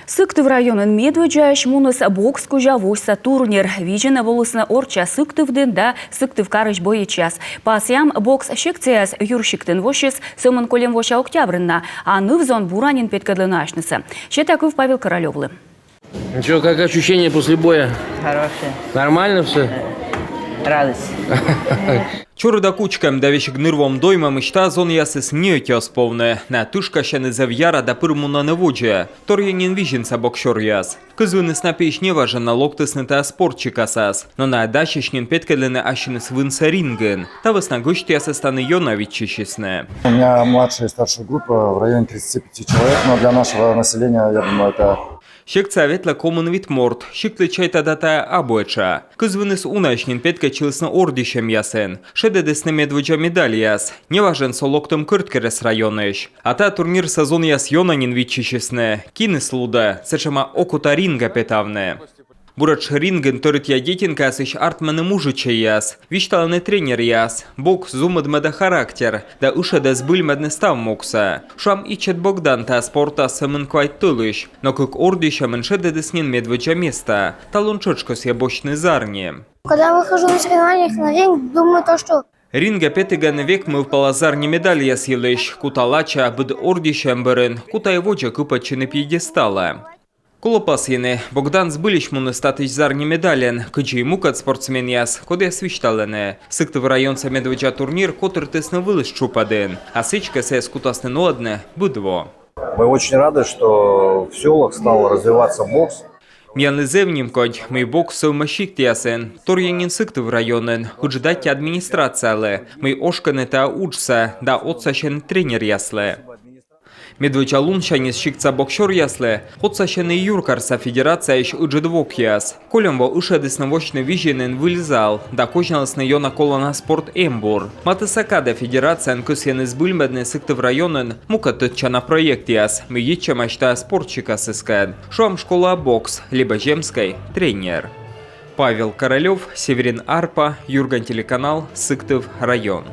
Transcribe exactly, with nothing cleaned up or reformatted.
Сыктыв районын медводдзаысь муніс бокс кузя восьса турнир. Видзны волісны орчча Сыктывдін да Сыктывкарысь боецъяс. Пасъям, бокс секцияяс юр сиктын воссис сӧмын кольӧм вося октябрын на, а ныв-зон бура нин петкӧдлӧны асьнысӧ. Сета кыв Павел Королёвлы. Ну чё, как ощущения после боя? Хорошие. Нормально все? Радость. Чорыда кучкӧм да весиг нырвоӧм доймӧмысь та зонъясыс ни ӧти оз повны. Найӧ тышкасьӧны зэв яра да пыр мунӧны водзӧ. Торйӧн нин визинса боксёръяс. Кызвыныс на пиысь неважӧн на локтісны та спорт сикасас. Но найӧ дасьӧсь нин петкӧдлыны ассьыныс вынсӧ рингын. Та вӧсна гӧсьтъясӧс тані ёна виччысисны. У меня младшая и старшая группа в районе тридцати пяти человек, но для нашего населения, я думаю, это... Секцияӧ ветлӧ комын вит морт, сиктлы, чайта, да тайӧ абу этша. Кызвыныс унаысь нин петкӧдчылісны ордйысьӧмъясын. Шедӧдісны медводдза медальяс. Неважӧн со локтӧм Кӧрткерӧс районысь. А та турнирса зонъяс ёна нин виччысисны. Киныс лудӧ, сэтшӧма окота рингӧ петавны. Буретш рингын тӧрытъя детинкаясысь артмӧны мужичӧйяс. Висьталӧны тренеръяс: бокс зумыд мӧда характер да ышӧдӧ збыльмӧдны став могсӧ. Шуам, ичӧт Богдан та спортас сӧмын квайт тӧлысь, но кык ордйысьӧмын шедӧдіс нин медводдза места. Талун тшӧтш кӧсйӧ босьтны зарни. Когда выхожу на соревнованиях на ринг, думаю то, что... Рингӧ петігӧн век мӧвпала зарни медальяс йылысь, кута лача быд ордйысьӧм бӧрын, кута и водзӧ кыпӧдчыны пьедесталӧ. Колӧ пасйыны, Богдан збыльысь муніс татысь зарни медальӧн, кыдзи и мукӧд спортсменъяс, кодъяс висьталӧны: Сыктыв районса медводдза турнир котыртісны вылыс тшупӧдын, а сідзкӧ, сійӧс кутасны нуӧдны быд во. Мы очень рады, что в сёлах стал развиваться бокс. Миянлы зэв нимкодь, мый бокс сӧвмӧ сиктъясын. Торйӧн нин Сыктыв районын, ыджыд аттьӧ администрациялы, мый ошкӧны та уджсӧ да отсасьӧны тренеръяслы. Медводдза лунсяньыс сиктса боксёръяслы отсасьӧны юркарса федерацияысь ыджыд вокъяс. Кольӧм во ышӧдісны восьтыны Визинын выль зал да козьналісны ёна колана спорт эмбур. Матысса кадӧ федерацияын кӧсйӧны збыльмӧдны Сыктыв районын мукӧд тӧдчана проектъяс, мый йитчӧмаӧсь та спорт сикасыскӧд. Шуам, школаӧ бокс либӧ земскӧй тренер. Павел Королёв, Северин Арпа, Юрган телеканал, Сыктыв район.